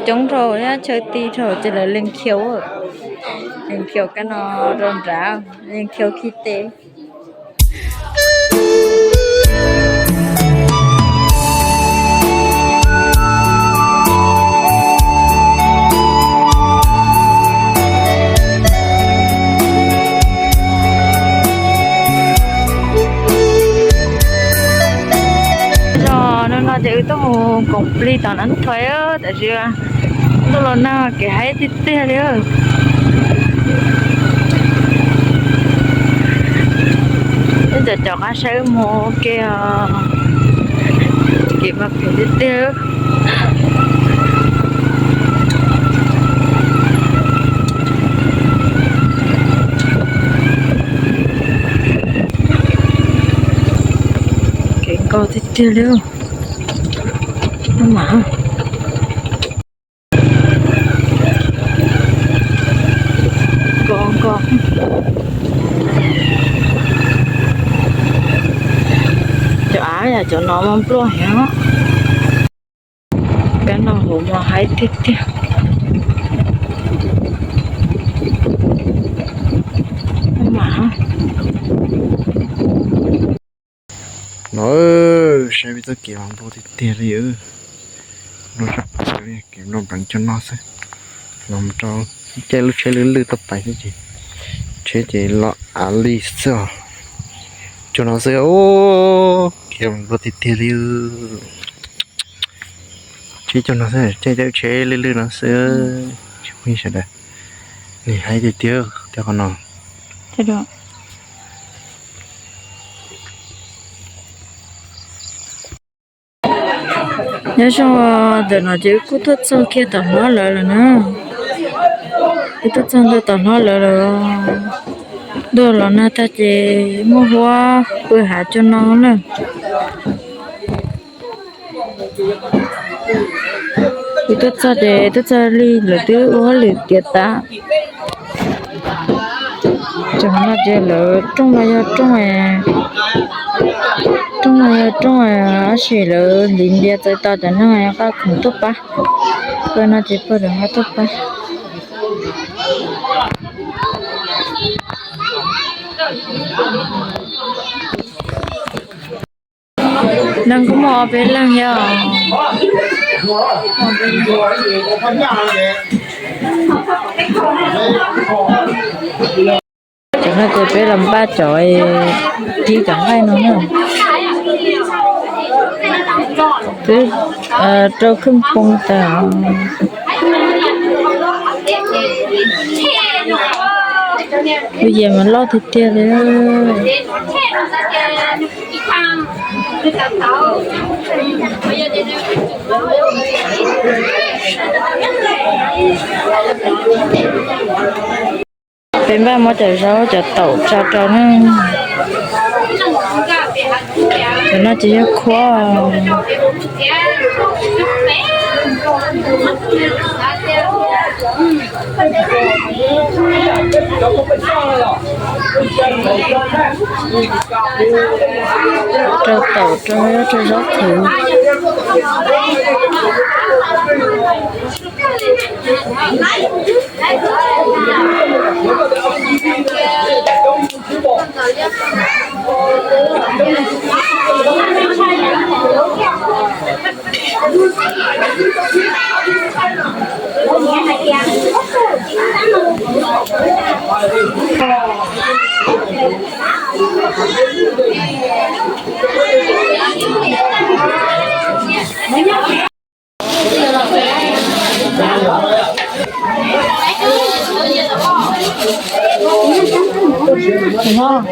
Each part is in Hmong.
Coob dhau, chaw ti dhau ces lawv lees khiau, lees khiau kab no rau nrad, lees khiau khi tes. Zos no no ces wb tuaj mus koom plig tom Nab Thoj, tab sis ntuj los nag kev haib tiag tiag li. Ib cov cov qab saib mus ua ke, kev mas phem tiag tiag. Kev nkos tiag tiag li. Mas nkos nkos. Cov av yam cov no mas npluaj heev. Kab no hauv mas haib tiag tiag. Mas no saib peb txoj kev mas npau tiag tiag li. Npau sab pais, kev npau npleev cuag no xwb. Los mus rau caij lub tsheb lwj lwj tuaj pais xwb ces tsheb ces los av li xwb os. Cuag no xwb, kev mas npau tiag tiag li. Tsheb cuag no xwb, caij caij lub tsheb lwj lwj no xwb. Tsis pheej sawv daws, nws haib tiag tiag tiag qhov no. Nyob zoo, ntawm no ces wb kuj tuaj txog kiag tom hlob lawv lawm na. Wb tuaj txog ntua tom hlob lawv lawm. Ntuj los nag tag ces muaj huab pw hav cuag no na. Wb tuaj txog ces tuaj txog li lawv twb ua hauj lwm tiav tas. Cov no ces lawv rooj no yog rooj, rooj no yog rooj, tab sis lawv hliv ntiav txawv tas cov neeg nqa khoom tuaj pab. Pawg no ces pawg lawv nqa tuaj pab. Neeg kuj muaj ob peb leeg yog. Cov no ces peb los npaj cov, tib cov nqaij no na. Twb rau khwj poo tas. Lub yias mas loj tiag tiag li. Peb npaj muab cov zaub cov taum tsa rau na. Cov no ces yog khuab. Rau taum rau, rau zaub qhwv.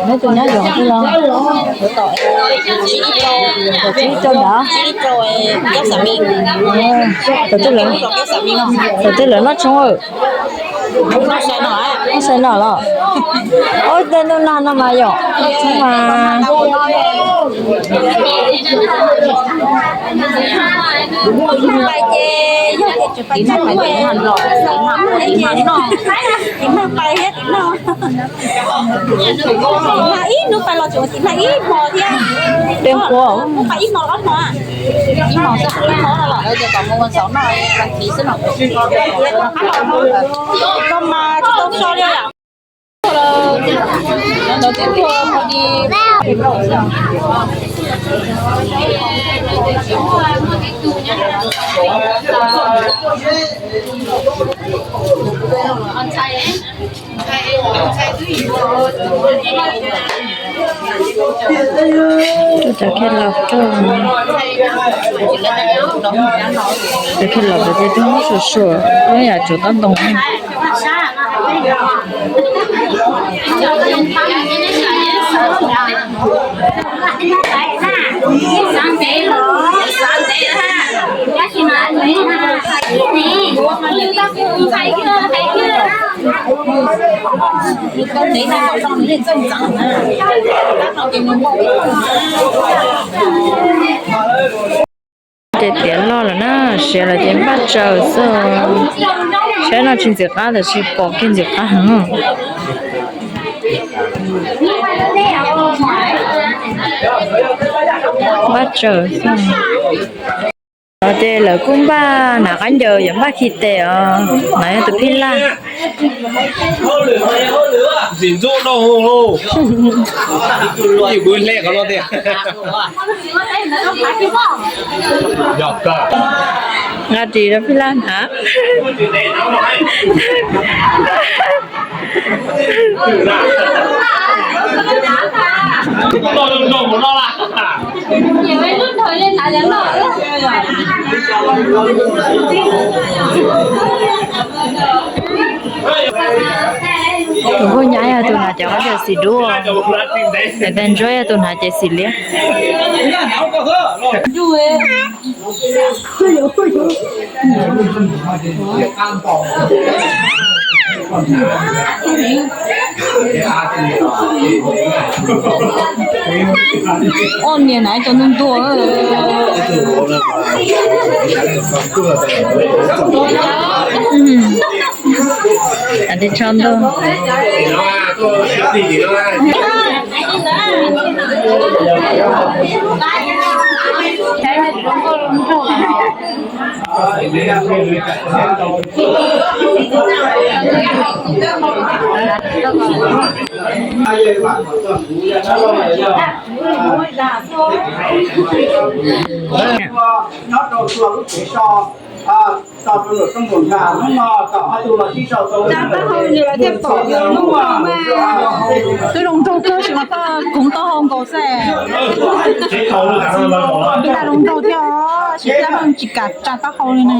Neb tus nyab yuav twg los? Tom tsib rau ntawd. Tom twg lawm? Tom twg lawm noj tshoob? Noj sai no los? Ua tej ntuj nag no mas yom, mas pais ces yog Tim neeg pais, tim neeg noj, tim neeg pais thiab tim neeg, tim neeg ib hnub pais los tseem ua tim neeg ib hmo thiab. Peb hmo, pais ib hmo ob hmo, ib hmo xwb, ib hmo no los lawv tias kom mus xaus noj, xaus noj, koj mas tsis tau so li. Cov kheej laus rau, cov kheej laus rau ces twb muab suam suam, lub yam tsuav tob ntoo. Ces tiav loj lawm na, siav lawm ces npaj tsaws xwb. Saib no tsis ntxim qab tab sis pom kiag ntxim qab heev. Npaj tsaws xwb. Ces lawv kuj npaj hnav qaib ncaws yuav npaj khi tes os. No yog tus phij laj. Ntxim ntxub no, kuv hle qhov no tiag. Nqa ris rau phij laj hnav. Tus nkauj nyab yog tus hnav cov qaib ncaws xim dub, tus ntsuab yog tus hnav ces xim liab. Ob niag na cov ntuj ntuj. Tis tsho ntuj. Nyob rau txhua lub tsev so, tos rau lwm rooj nkaus nrad hnub no kom ob tug los sib sau tau. Twb zoo nraug kawg sis mas koj koov taub hau nkaus xwb. Ib tag zoo nraug thiab os, sis thiaj tsis kam tsa taub hau li na.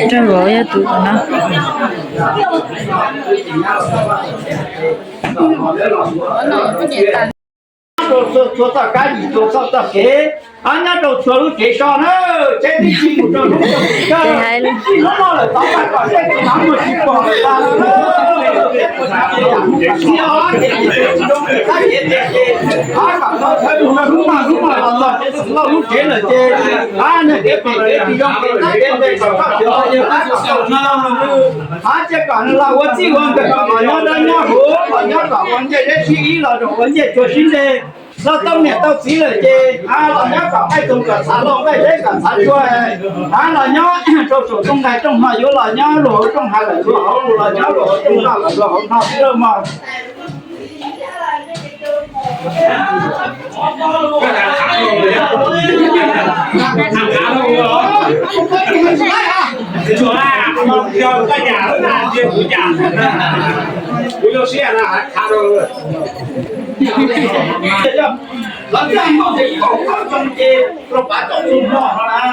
Nraug vauv yog tus no. Txhua txoj kab yim txhua txoj kev, nyob rau txhua lub tsev so na, tsev tib si mus rau lub tsev hnub no lawm tod mas kom tej tus hnav muag tsis pom lawm tas no. Hnub no hnub no los txog Lauj lub tsev lawm ces, a, niag kev phem kev tsis zoo kev tab kev ntse kom txhob xyuas, yog tab kom txhob no. Hab cia kom nws los ua txij ua nkawm, kom los nyob dawb nyob huv, los nyob kom ua ncej zeb sib ib, los ua ncej tshuaj sib nte, los tau niam tau txiv lawm ces, a, los nyob kom qaij txoos kom txhav lauj, qaij zeb kom txhav tshuaj, a, los nyob rau saum rooj nqaij rooj hno, yuav los nyob luag hauv rooj hav lawm luag hauv, los nyob luag hauv rooj noj lawm luag hauv no xwb lauj mog. Lawv coj noj ces kaum plaub xyoo ces rau pav caum txog hmo no na.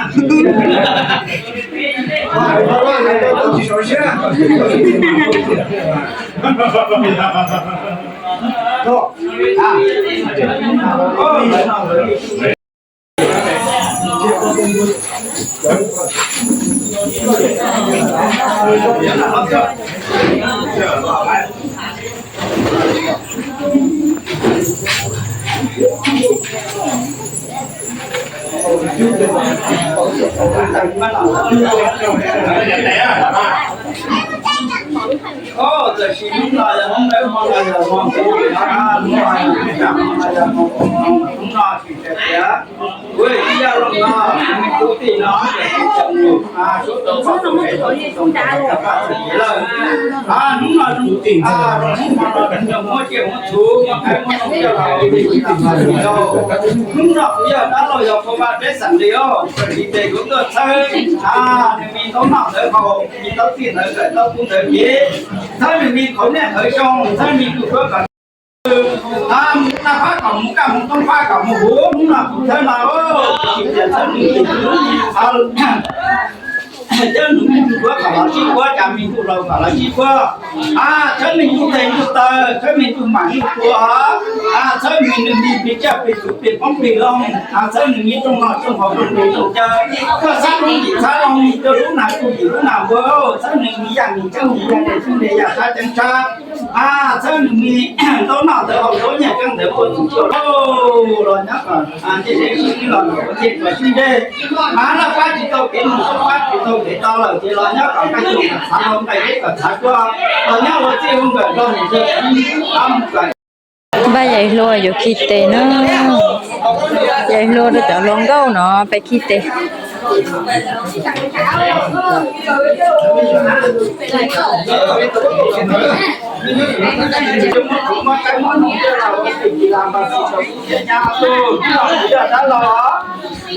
Tam sim no yog hmo ntawd, hmo no yog hmo, hnub no yog hmo, hnub no yog hmo, hnub no tsis hais tias kuv ib yam li no, me tub tij no, hnub no, hnub no kuv yog dab laug yog pab peb xeem li os, tsis tes kuv tuaj txhawb nws me ntaub noj ntawd haus, me ntaub txij ntawd kawm, ntaub kub ntawd kev, txhawb nws me qhauv niaj qhauv xyoo, txhawb me tus duab kom naj fab kom mus kaj mus toob, fab kom mus huv, hnub no kuv txhawb no, tsis tias txhawb nws me tus duab kom los sib puab, cas me tus laus kom los sib puab, txhawb nws tus tes tus taw, txhawb nws tus mam tus tua, txhawb nws me pes tsawg pes tus pes poob pes loo, txhawb nws me rooj noj rooj haus rooj nqis rooj caw, koj xab rooj yim xab rooj, koj lub nas tug yim lub nas npua, txhawb nws me yam nqis ceeb nqis yam, nqis ceeb nqis yam, sab ceeb sab, txhawb nws me ntaub noj ntawd haus ntaub nyiaj ceeb ntawd ua txuj ua lauj, los nyob kom ntsej zeb sib ntsib, los kom ntsej kom sib ntsib, mas laj fab tsis tau kev mus, laj fab tsis tau kev tau lawm ces los nyob kom nqaij tug kom txhav hlau, nqaij deb kom txhav duab, los nyob ua txij ua nkawm nrog niam nrog txiv, mus kom Npaj yawm hluas yuav khi tes na. Yawm hluas rau cov hluas nkauj no peb khi tes.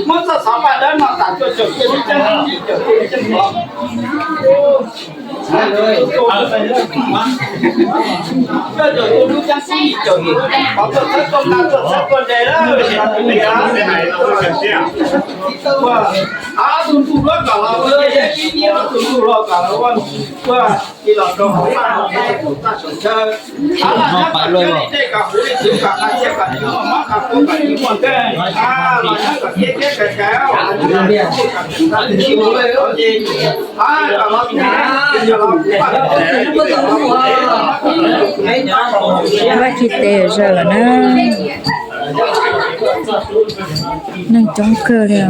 Muab txoj xov paj dawb no tas tuaj caum kuv lub ceeb, caum kuv lub ceeb. Koj caum kuv lub ceeb, kuv caum kuv lub ceeb, qhov tuaj txhawb tuaj nqa, tuaj txhawb tuaj nres lawm. Ob tug ntug duab kom los ua, ob tug ntug hluas kom los ua, ua, tsis los rau hauv paj, hauv paj saum chaw. Hab los nyob kom cog li dej kom huv li txwv kom qas txhiab kom tsis muaj mob, qas kub kom tsis muaj nkeeg. Los nyob kom kiab kiab kais kais, los nyob kom tsis muaj, kom tsis muaj, kom los Npaj khi tes zawg lawm na. Neeg coob kawg li os.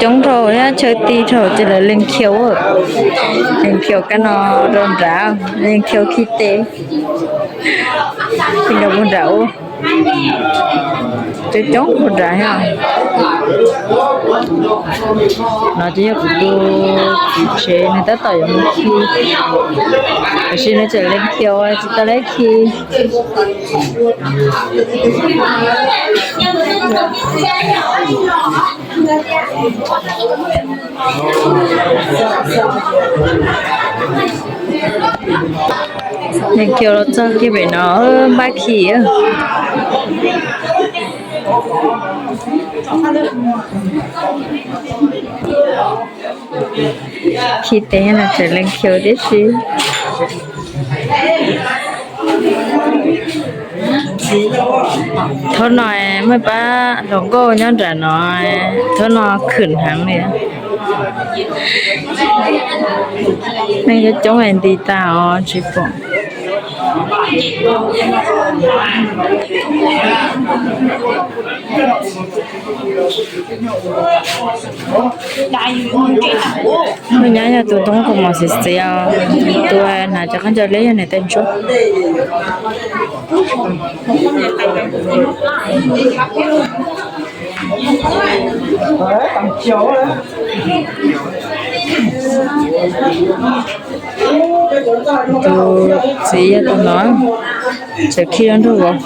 Coob dhau thiab tshaw ti dhau ces lawv leej khiu, leej khiu kab no rau nrad, leej khiu khi tes, khi rau puag nrad ub, coob coob puag nrad thiab. No ces yog kuv tus txiv tsev nws tab tom yuav mus khi, tiam sis nws tseem leej khiu tsis tau lawv khi. Leej khiu los txog kiag pem no, npaj khi. Khi tes los tseem leej khiu tib si. Thaum no muaj pab hluas nkauj nyob nram no, thaum no khwm heev li. Neeg coob coob es nti tag os tsis pom. Tus nyab yog tus ntoo kaus mom xiv xiv os, tus hnav cov khaub ncaws liab yog niam tais ntsuab. Tus txiv yog tus no, tseem khi rau nraug vauv,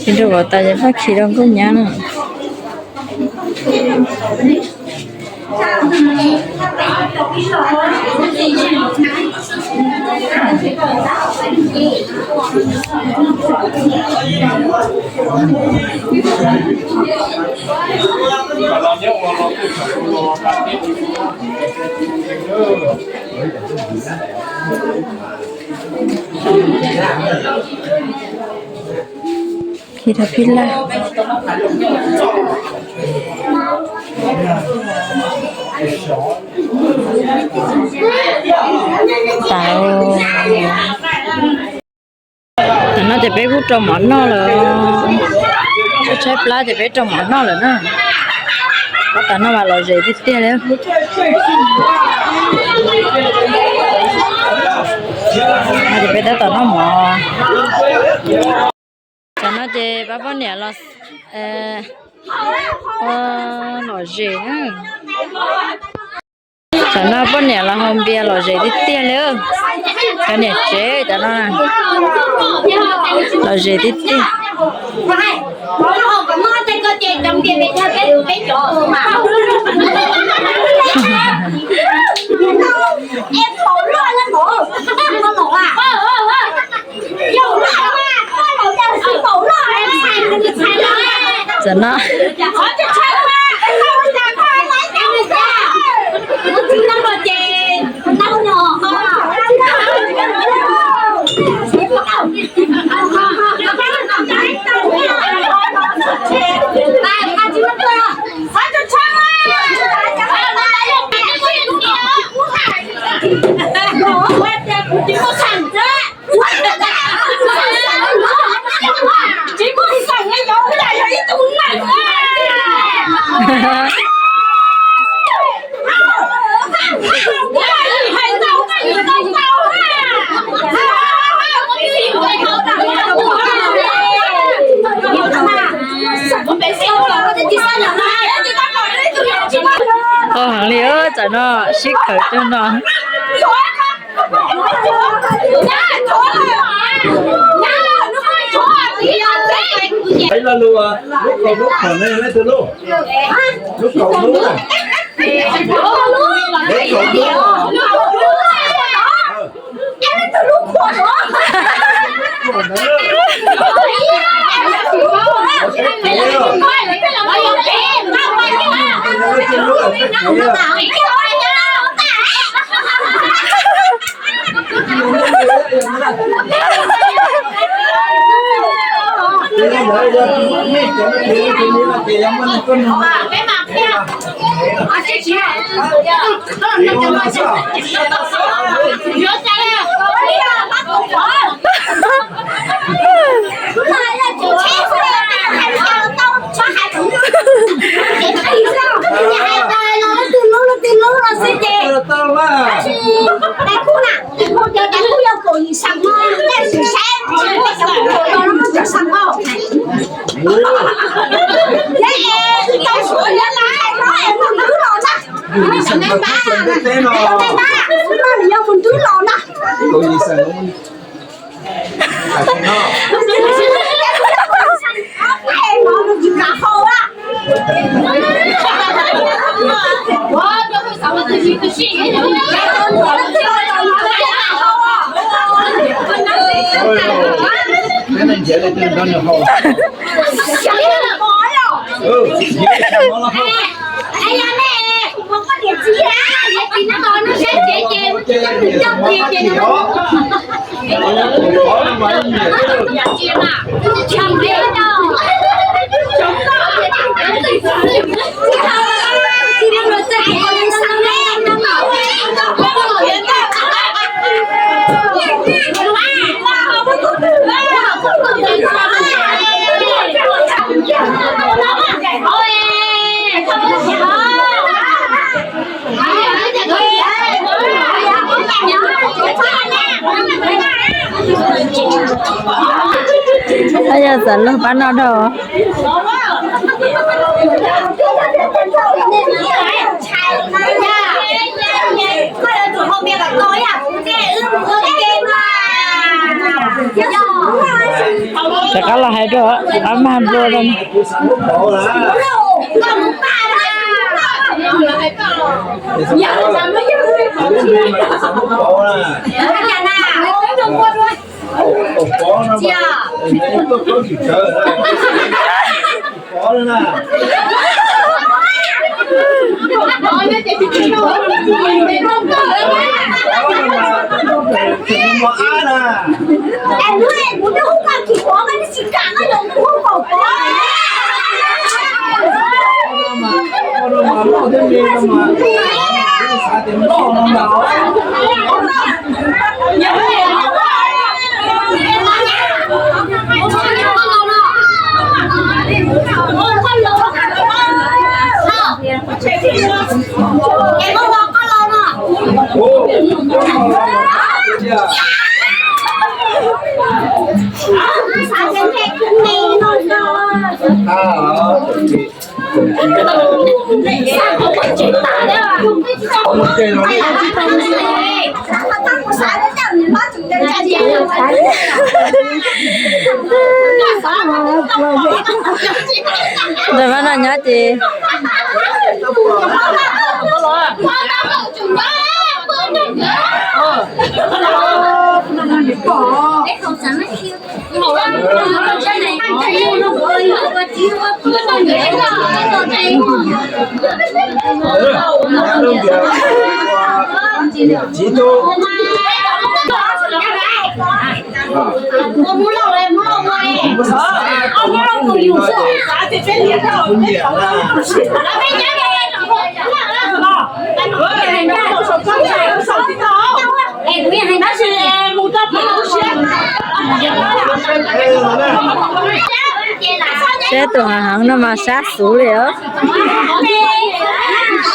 khi nraug vauv tas ces pab khi rau nkauj nyab na. Khi rau phij laj. Tam no ces peb kuj rau mov noj lawm. Tshaib plab ces peb rau mov noj lawm na. Pab tam no mas lom zem tiag tiag li. Ces peb tab tom noj mov. Tam no ces pab poj niam los lom zem na. Tam no poj niam los haus npias lom zem tiag tiag li. Cov niam tsev tam no lom zem tiag tiag. Tam no Qhov heev li, tam no sib khawm cog no. Lo lus, lub kaum lub, lub kaum lub, lub kaum lub. Yog txawm lug pab noj dhau. Rov qab los hais rau, rov qab mag nplua rau. Ntawm no nyob ces Saib tus hav heev no mas sab xuv li os.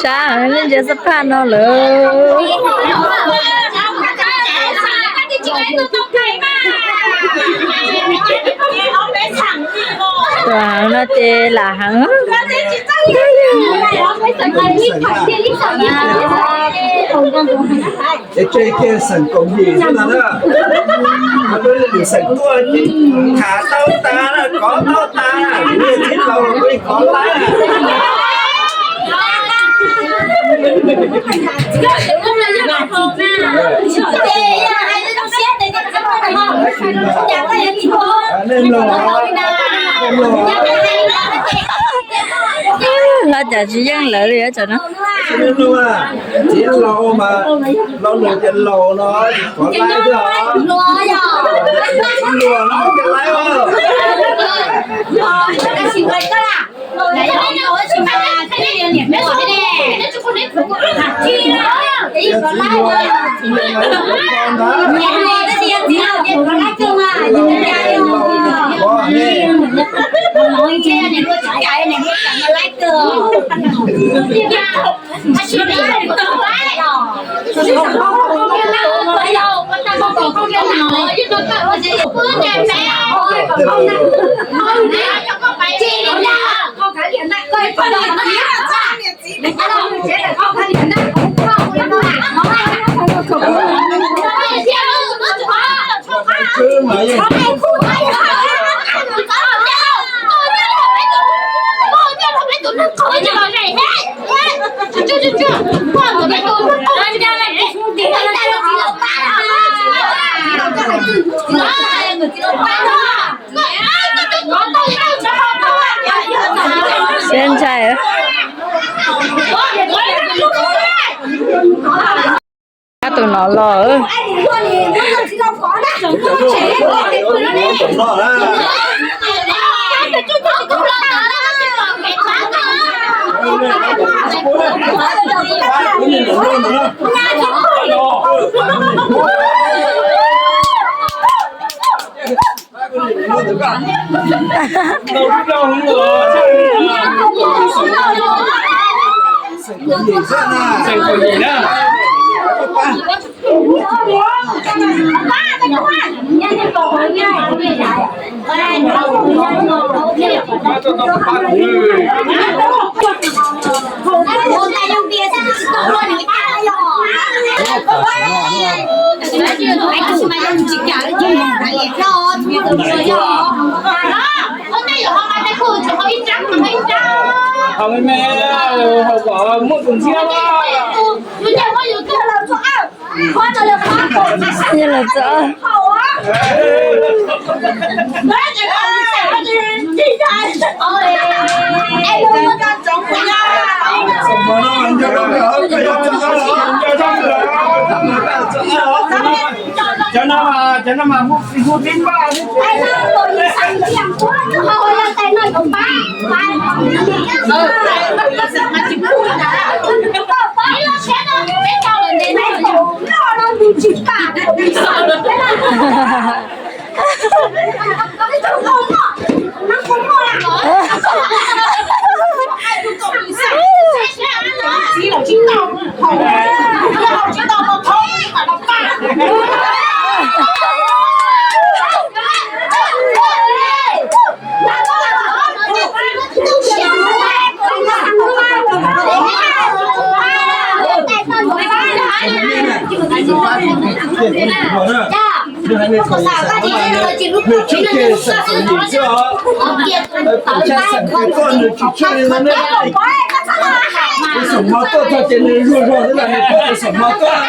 Sab heev, nej ntsia xab phaj no lawm. Tus hav heev no ces lam heev. Es tseg kiag xeem koom yim xwb ntag na. Lwm xeem tuaj ces tham tau tas na, kov tau tas na, kuv yog txiv laus kuv yeej kov tau na. Nej mloog, nej mloog. Los cas tsis yeej lawv li tsam no. Txiv laus mas, laus lwm tias laus no, kov laib xwb os. Txiv laus no ces laib os. Siab ntshai. Tus no los. Haus me me, haus kom muaj tus ntxhiab. Yog lawv txog. Cov no mas, cov no mas hu, hu tib npaj li. Saum mov tuaj txog ces nws zuag zog xwb, nws pub saum mov tuaj.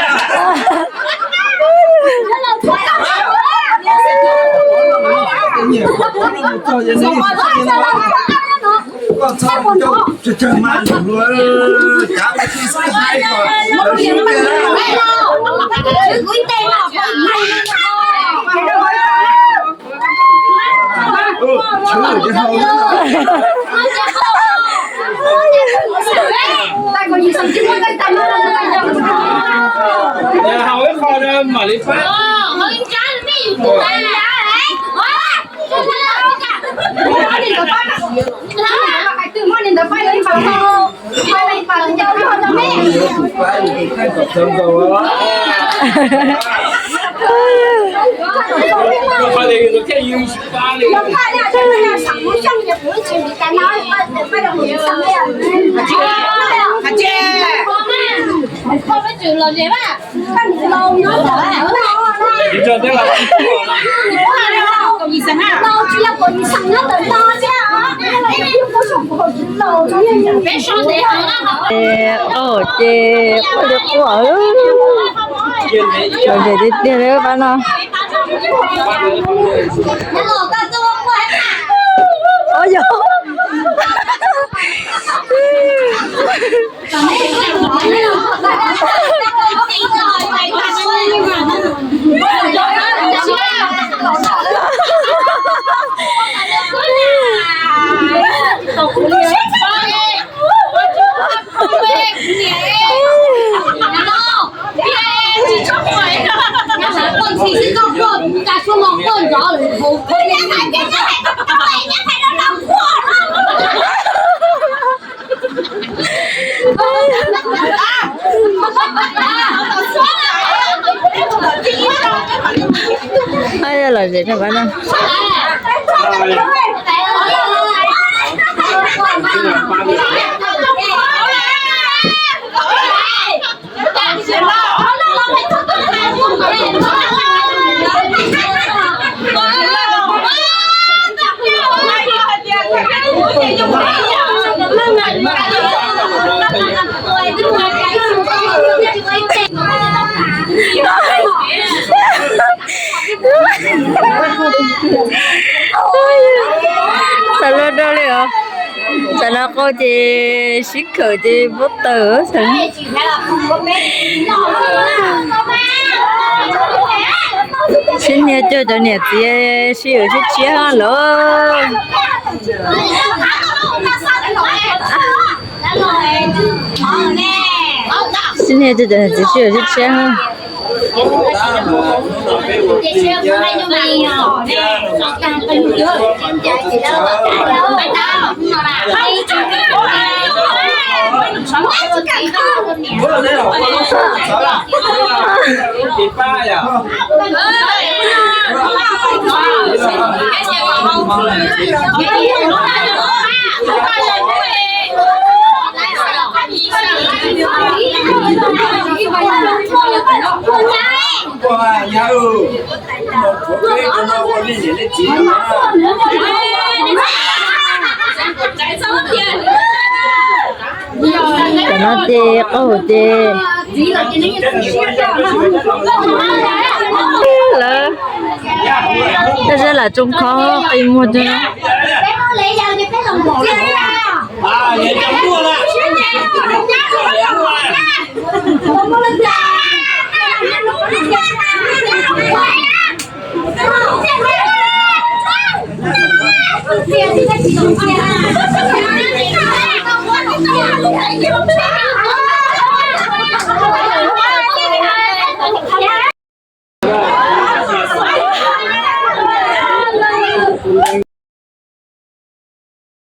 Koj txhob coj tsawg mas luag cav ua tib xwb hais kom lawv sib tiag. Haus ib qho mam li pab. Ces quaj li quaj, lom zem tiag tiag li pab no. Ua yog. Lom zem rau pab no. Xav luag dua li os. Tam no qau ces sib khawm ces npau taws xwb. Sib hnia cuag cov niam txiv sib yuav sib tshiab lawm. Sib hnia cuag cov niam txiv sib yuav sib tshiab. No ces qaug ces lawv, tej zeb lam tsoo khob qi muag tiag.